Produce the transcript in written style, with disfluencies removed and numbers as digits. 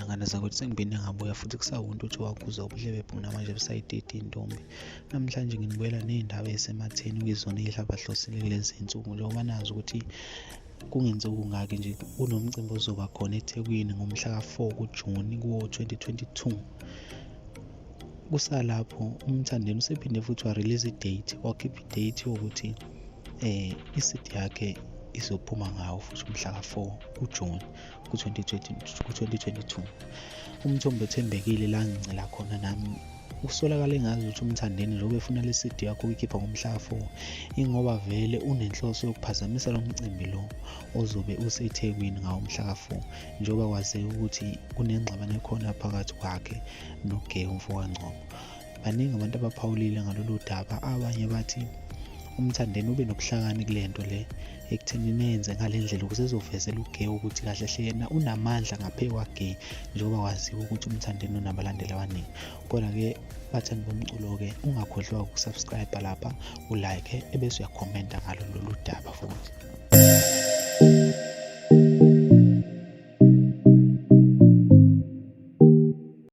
Ngane zakwethu, sengiphinde ngabuya futhi kusawuntu uthi wakhuza ubuhle bebhungu namanje busayiteti intombi. Namhlanje nginibuyela ney'ndaba ey'sematheni okuyizona ey'hlabahlosile kulezi zinsuku njengoba nazi ukuthi kungenzeki kungaki nje kunomcimbi ozoba khona eThekwini ngomhla ka-4 kuJuni kuwo-2022. Kusalapho uMthandeni usephinde futhi wa-release i-date, wakhipha i-date yokuthi i-CD yakhe izophuma ngawo futhi umhla ka-4 kuJuni ku-2022. Umthombo othembekile la ngicela khona nami usolakala engazi ukuthi uMthandeni njengoba efuna le CD yakho ukuyikhipha ngomhla ka-4 ingoba vele unenhloso yokuphazamisa lo mcimbi lo ozobe useThekwini ngawo umhla ka-4 njengoba kwazeka ukuthi kunengxabano ekhona phakathi kwakhe noGay umfokaNgcobo. Baningi abantu abaphawulile ngalolu daba, abanye bathi uMthandeni ube nobuhlakani kule nto le ekuthenini enze ngale ndlela ukuze ezovezela uGay ukuthi kahle hle yena unamandla ngaphe kwaGay njengoba kwaziwa ukuthi uMthandeni unabalandeli abaningi. Kodwa-ke bathandi bomculo-ke ungakhohlwa ukusubscribe lapha ulike ebese uyakhomenta ngalo lolu daba futhi.